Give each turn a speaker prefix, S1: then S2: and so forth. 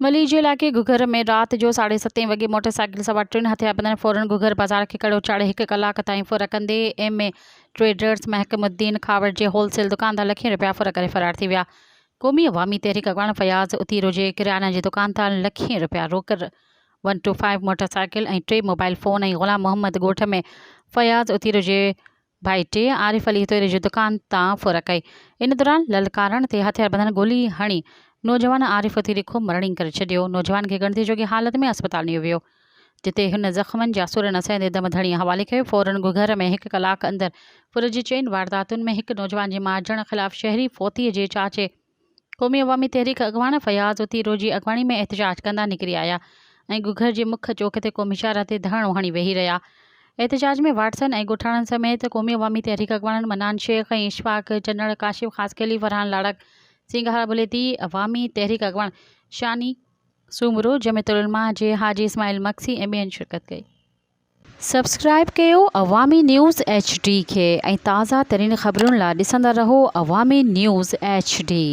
S1: ملير جي علائقي گهگهر ۾ رات جو ساڍي ستين وڳي موٽر سائيڪل سوار ٽن هٿياربندن ڦورن گهگهر بازار کي ڪڙو چاڙهي هڪ ڪلاڪ تائين ڦر ڪندي M A traders Mahkam Uddin Khahawar جي هول سيل دڪان تان لکين رپيا ڦر ڪري فرار ٿي ويا. قومي عوامي تحريڪ اڳواڻ فياض اتيرو جي ڪريانه جي دڪان تان لکين رپيا روڪ one two five motorcycle ۽ ٽي موبائل فون ۽ غلام محمد ڳوٺ ۾ فياض اتيرو جي ڀائٽي عارف علي هتوئري جي دڪان تان ڦر ڪئي. ان دوران للڪارڻ تي هٿياربندن گولي هڻي نوجوان عارف هتيري کي مرڻينگ ڪري ڇڏيو. نوجوان کي ڳڻتي جوڳي حالت ۾ اسپتال نيو ويو، جتي هن زخمن جا سور نه سهندي دم ڌڻيء حوالي ڪيو. ڦورن گهگهر ۾ هڪ ڪلاڪ اندر ڦر جي چئن وارداتن ۾ هڪ نوجوان جي مارجڻ خلاف شهري فوتي جي چاچي قومي عوامي تحريڪ اڳواڻ فياض اتيرو جي اڳواڻي ۾ احتجاج ڪندا نڪري آيا ۽ گهگهر جي مک چوڪ تي قومي شاهراهه تي ڌرڻو هڻي ويهي رهيا. احتجاج ۾ واٽسن ۽ ڳوٺاڻن سميت قومي عوامي تحريڪ اڳواڻن منان شيخ ۽ اشفاق چنڙ، ڪاشف خاصخيلي، فرحان لاڙڪ، سينگارا بليدي، عوامي تحريڪ اڳواڻ شاني سومرو، جمعيت العلماء جي حاجي اسماعيل مگسي ۽ ٻين شرڪت ڪئي. سبسڪرائب ڪيو عوامي نيوز ايڇ ڊي کي ۽ تازه ترين خبرن لا ڏسندا رهو عوامي نيوز ايڇ ڊي.